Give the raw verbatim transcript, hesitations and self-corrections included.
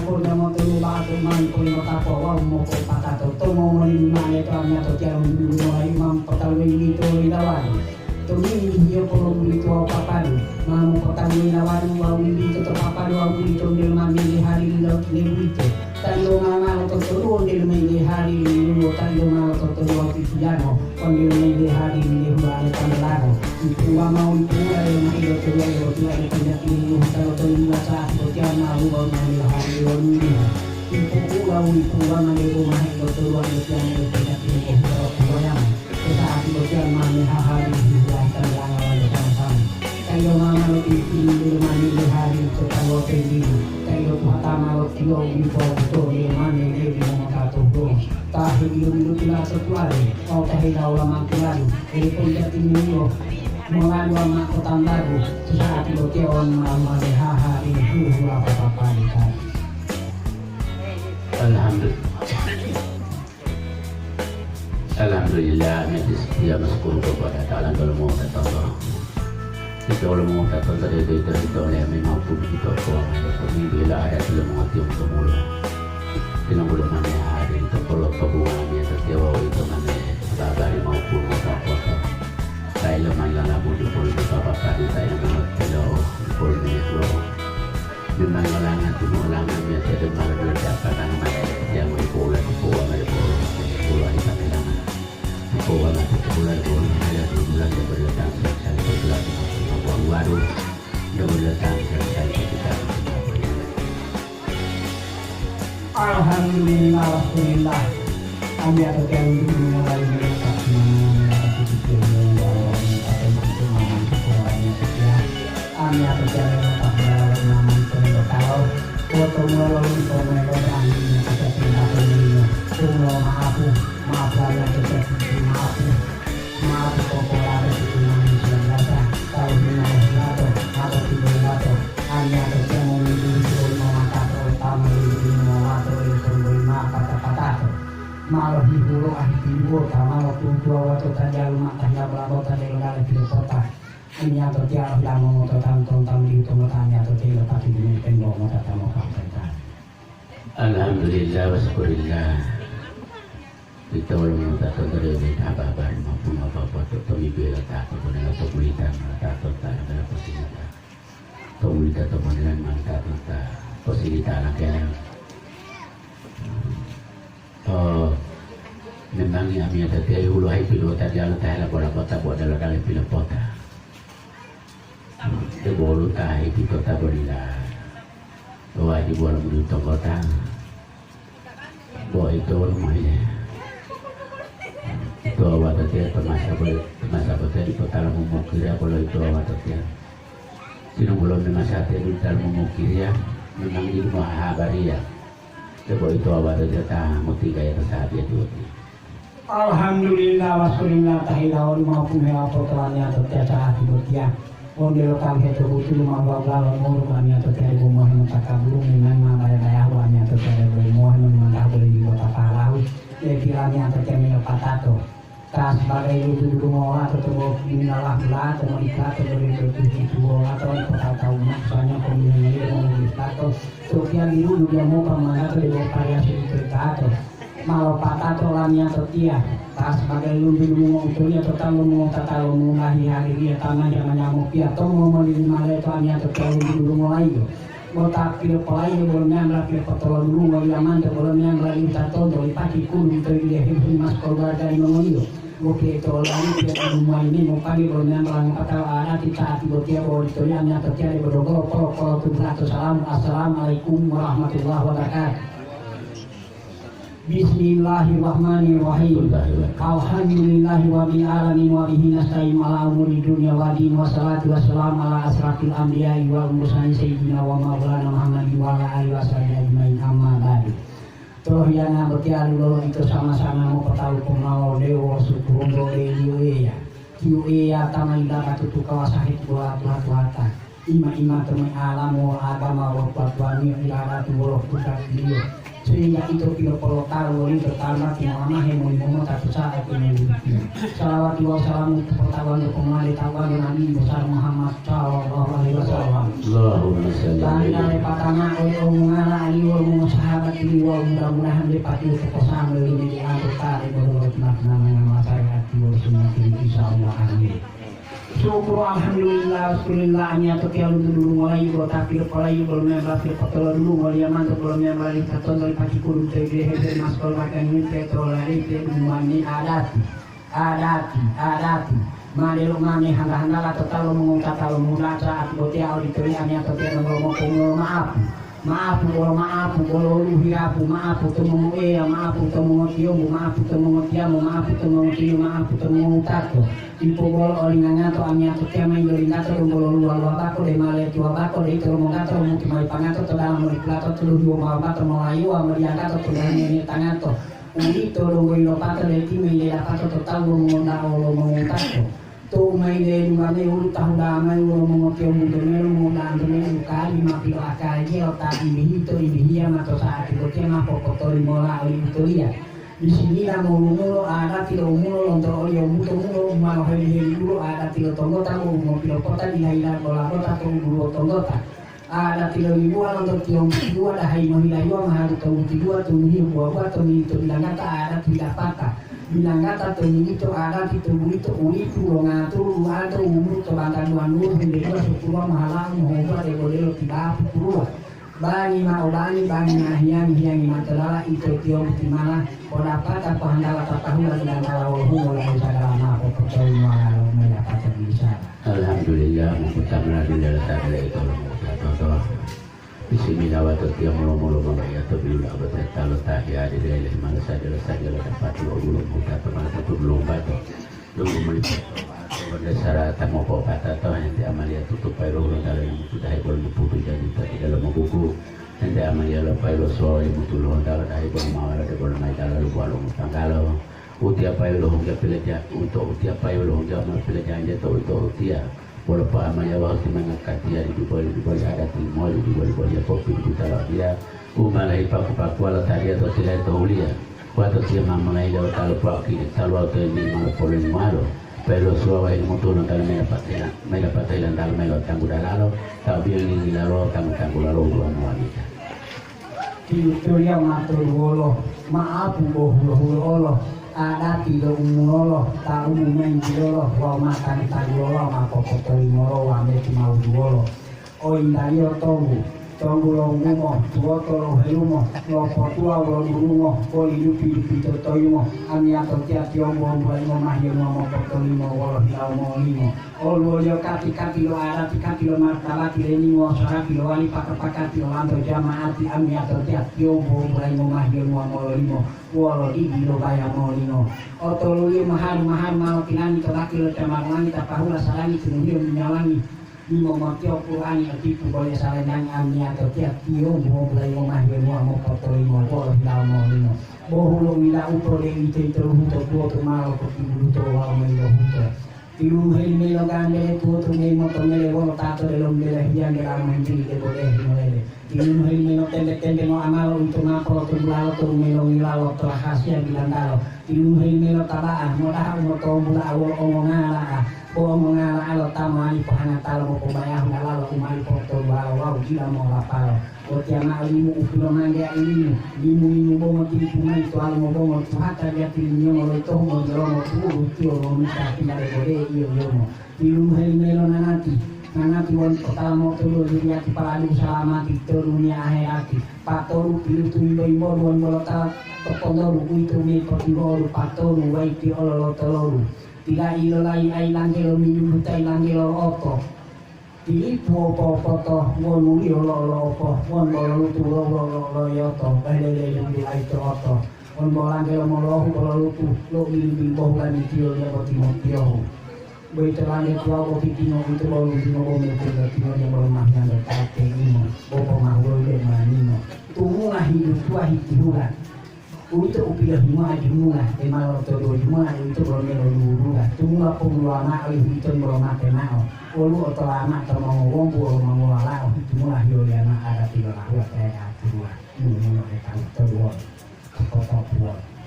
Polda motolu ba'atu mani polimotapo wawu mopopatato to momoli ma'o to amiyatotiya lo dudungola imam potaluwe lito lilawani. Tomimbihiyo polombulitu wawu papadu, ma mopotaluwe lawani wawu lito to papadu wawu lito delo ma mele hari lilo lewito. Ta iloma mao totoluwo delo ma ile hari lilo ta iloma totoluwo titiyango. Panggilan dihadiri Yehuda ode panggilanmu. Ipuwa mau ipuwa ode maido tuwa ode tuwa ode pindah pilih Yehuda ode tuwa saat botiya mau wau maido hadiri wau ini. Ipuwa ipuwa maido rumah ode tuwa ode tiang ode pindah pilih Yehuda ode tuwa yang saat botiya mami hahadiri Yehuda panggilanmu ode sama-sama. Kayo mama lo pimpin dulu mami dihadiri tetangga pendiri. Kayo tuha tama lo tiyo ipuwa betul mami diri mama katuh. Tahu dulu dulu tulah setuari. Otahe daula mangkiladu, iri pun jatimiyo, molalu ma kotambagu, sa'ati botiya wonu ma-, malehaha ri huhula papa-pali tadi. Alhamdulillah. Alhamdulillah, meti setia bersyukur kepada Ta'ala kalau mau datang. Ito wolo mongowutato to de'uwito ito oliyame maupun ito otuwangayo tomimbihu lo adati lo mongotiyombunto mulo. Tinambulo mame hahadiri to poloto bunga lamiyatiya wawu ito mame babari maupun mota-mota. Ta ilomani lalabu dipolu mota papadu ta ilomani lotelo dipolu minyak lo. Memang olanga tumu olanga miyatiya dema lo dua japa nang mane tiyango ipo ula tupu wamale polo mate puluwani pamelanga. Alhamdulillah, alhamdulillah. Kami akan mulai melihat. Kami akan mulai melihat. Maaf, maaf, maaf, maaf, popola resi imani suwabata, tawu hina lohilato, mabo tibo lato, anya to temo mimbihu tuwoli momatato, tama lili molato, lili tonggoyi mao pata-patato. Malo hihulo ahitiluwo, ta malo tutuwa wato ta jalu mata hila bolabota delo dale pilopota. Anya to tiya ohila mongoto tanto tamu dihuto mota anya to tiya lo pati dumi tembo mota tamo kapeta. Alhamdulillah wa syukurillah. Ito wolo mongowutato to de'u ta haba-habari maupun apa-apa to, to mimbihu lo tato, bonela to bulita, lo tato ta, lo tato ta. To bulita to bonela, lo tato ta, posilita la kele. Oh, memang ya, amiyatotiya hulo haipilota diyalu ta hela bola kota bo dalo dale pilopota. Debolu ta hepitota bolila. Wajibu wolo muli to kota. Bo ito wolo mohile. Ito awatotiya to masa bo-, to masa botiya dipo tala momokiriya bolo ito awatotiya. Tino bolo memang sate dulu tala momokiriya, memang didu mohahabariya. Debo ito awatotiya ta motiga ya to sahabiya tuwoti. Alhamdulillah, wa syukurillah, tahilawon maupun hewapotolaniya to tiya sa'ati botiya. Wondelo tawu hetobutu lumambuwa bulalo moru lamiya to tiya debo mohe motakaburu, memang ma baya-bayahu lamiya to tiya debo mohe momantahu boli dibota pahalahu, leti lamiya to tiya meyopatato. Ta sebagai wujud dudumo lato to bo minallah lato modipato boli to tujuh tuwo lato ipotatawu maksanya kominangiyo modipato. Totiya biru duduya mopa mangato debo pariasi uperitato. Malo patato lamiya totiya, ta sebagai lumbi-lumbi mo'utoliya to talu mongotatalu molahi hadiriya ta manja-manja mopiya to momolili maleto amiya to talu lumbi-lumbi molaiyo. Bo ta pilopolaiyo bolo meyambola pilopotolodulungo yilamanto bolo meyambola lita tonto lipati kulu to yilehe humas keluarga limongoliyo. Bo piyoto lami piyoto dumuwani mopali bolo meyambola ngopatawa adati ta'ati botiya bo oditoya amiya totiya debo dogolo polo-polo tubulato salamu. Assalamualaikum warahmatullahi wabarakatuh. Bismillahirrahmanirrahim. Alhamdulillahi rabbil alamin wa bihi nasta'in ala umuri dunya wa din, wassalatu wassalamu ala asrafil anbiya'i wal mursalin sayyidina wa maulana Muhammadin wa ala alihi wa sahbihi ajmain, amma ba'du. Tohiyanga botiya lolo ito sama-sama mopotalu pomawo dewo sukurundo de Eya. Tiyo Eya ta ma yilangatutu kawasa hetibola tuha-tuhata, ima-ima to ma'alamu wolo agama wolo tuwa-tuwaniyo iladatu wolo putatiliyo. Sehingga ito pilopolotalo woli to tamba timolamahe molimo mota to sa'ati moluti. Salawati wawu salamu popotawanto pomowali tawuwanto Nabi besar Muhammad sallallahu alaihi wasallam. Allahumma shalli Bangga alaihi. Lepatana oli omungala aliwo mongosahabat dili wawu mudah-mudahan lepatiyo poposambel limiti anto tare modolo timatinangan masariati wawu sunnati, insya Allah, amin. Syukur, alhamdulillah, syukurillah, amiyato piyalu dulu ngolayi, bo tapi polayi, bolo memba pi potolo dulu ngoliya manto, bolo memba li tatonto li pacikulu te bilehe te mas kol bakani te to lari te dumani adati, adati, adati. Madelo mane handa-handala to talo mongotata lo mudasa, ati botiya oditoliya amiyato piyalu ngolo mopomulo ma'apu. Ma'apu bolo ma'apu, bolo luhiyapu, ma'apu to mongoeya, ma'apu to mongotiyombu, ma'apu to mongotiyamu, ma'apu to mongotiyo, ma'apu to mongowutato. Dipo bolo olingangato amiyatotiya ma yilolinggato donggo lo luwa-luwa bako, de ma letuwa bako, de ito lomongato lomutu mayi pangato to da'a molipulato to duhi womawambato molayuwa modiyanggato to da'a nene tangato. Uwito donggo yilopato de ti ma yiledapato to tawu lo mongoda'o lo mongowutato. Tou ma yileduwa mayi wolu tahu da'a mayi wolo mongotiyombunto mayi lo mongoda'anto mayi ukali ma piloakaliya lo ta ilihito ilihiya ma to sa'ati botiya ma popotolimola oli utoliya. Bisimila, molu-mulo adati lo umulo lonto oliyo muto-mulo u ma loheli-helidulo adati lo tonggota bo u mopilopota dila-dila bo labota to u duluwo tonggota. Adati lo limuwa lonto tiyombu-tiyuwa dahayi mohilayuwa maharu tonggu-tiduwa tumuhiyo buwa-buwa tomimito bilanggata adati dapata. Bilanggata tomimito adati to bulito ulipu lo ngaturu uwanto umuto bantanuwa nuru hundeduwa sukuruwa mohala'u mohobuwa debo delo tiba'a pukuruwa. Bangi ma'o bangi, bangi ma'o hiyangi, hiyangi ma'o tolala ito tiyohu timala, podapata pohandala tatahula ilantala wolo hungo lalu sagala ma'o popotoyi mowala lo mayi dapata bisa. Alhamdulillah, mongkotamala dulala sagala ito lo mongkotatoto. Bisimila wato tiyo mulo-mulo moloiya to bilula obote talo tahiya diri lele mala sagala-sagala dapatu lo ulo mongkotato mala tutu dulombato. Donggo muli wonde sarata mopopatato henti amaliya tutupayi lo Hulontalo limutu dahe bolo muputu jadi to tiga lo mogugu. Henti amaliya lopayi lo suwawa limutu lo Hulontalo dahe bolo mawala de bolo mayi dala lo buwa lo mutanggalo. Utiyapayi lo hungga pileja-, uto utiyapayi lo hungga ma pilejanjiya to uto utiya. Wolo po'amaliya wawu timanga katiya didu boli-boli adati moli didu boli-boli popiduduta lo adiya, u ma lohipaku-pakuwa lo tadiya to tilahe to huliya. Wato tiyo ma mongayi lo talupuwa kili taluwa to yimbiyi ma lopololimoalo, payi lo suwawa hilimutu lontalo mayi dapatela-, mayi dapatela ntalo mayi lo tanggu dalalo, ta biyangi ngilalo tanggu-tanggulalo u du'a mowalita. Titoliya ma toluwolo, ma'apu bo hulo-hulo'olo, adati lo umulolo, ta umu mengilolo wawu ma tali-talilolo ma popotolimolo wambeti mawuduwolo. Oyintaliyo tonggu, tonggu lo wumo, tuwoto lo helumo, lopotuwa wolo durungo, poli dupi-dupi totoyungo, amiyatotiya tiyombu-ombu laingo ma hiyonuwa mopotolimo wolo hilawo molimo. Oluwoliyo kati-kati lo adati, kati lo martabati leningo, sarati lowali paka-pakati olanto jama'ati amiyatotiya tiyombu-ombu laingo ma hiyonuwa mololimo wolo didi lo baya molingo. Otoluliyo maharu-maharu ma lotilangi to baki lo camarlangi tapahula salangi tunuhiyo minyawangi. Yimomotiyo Qur'ani otipu bole salendangi amiyatotiya tiyombu-ombu laingo ma hiyonuwa mopotolimo wolo hilawo molingo. Bohulo wilauto de'uwitoyito lohuto tuwoto ma lopotibuluto wawu ma yilohuto. Tiluluheli mayi lo gambele tuwoto mayi motomele wolo tato delomo bele hiyangge lamontili debo dehi molele. Tiluluheli mayi lo tembe-tembe ngoamalo uwito ma polotunggulalo to rumelo ngilalo to rahasiya bilantalo. Tiluluheli mayi lo taba'a modaha u motombula'a wolo ongongala'a, bo ongongala'a lo ta mowali pohangatalo mopobayahu dalalo u mali potobuwalo wawu dila molapalo. Botiya mao limu u pilomanggeya ilimu, limu-limu bongo tilipu mayi to walumo bongo tuwata jati limiyomo loitohu mojolomo tuwulu tiyo lomita pinade bode'e iyo-iyomo. Tiluluheli mayi lo nanati, nanati wonu potala motolu lo duriyati paladu salamati to duniya aherati, patolu pilutu yimbo-yimbolu wonu bolo ta to pondolu, uwito mayi potimbolu patolu waiti ololotololu. Tila'i lolayi ayi langge lo minudu tayi langge lo oto. Tilipu opo-opoto, wonu liyo lo-, lo'opo, wonu bolo lutu lo-, lo-, lo-, loyoto, lele-lele dudu ayi to oto. Wonu bo langge lo molohu bolo lutu, lo bilu-bilu bohu lamitiyo lebo timotiyohu. Boyito langge tuwawu bo pitingo uwito bo luntino bo metingo-tingo lebo lo mahuyanto ta teimo, bo pomahuloyi lebo manino. Tumula hidutuwa hitihula. Uwito u pilohimoa jumula, te ma lotoduwo jumula, uwito bolo melo dudula. Tumula ponguluwa ma'o, uwito bolo mate ma'o. Woluwo tolama to mongowombu wolo mongowalao, tumula hiyoliya ma'o adati lo Allahuta'ala. Ini menaikkan keluar ke kota Puang.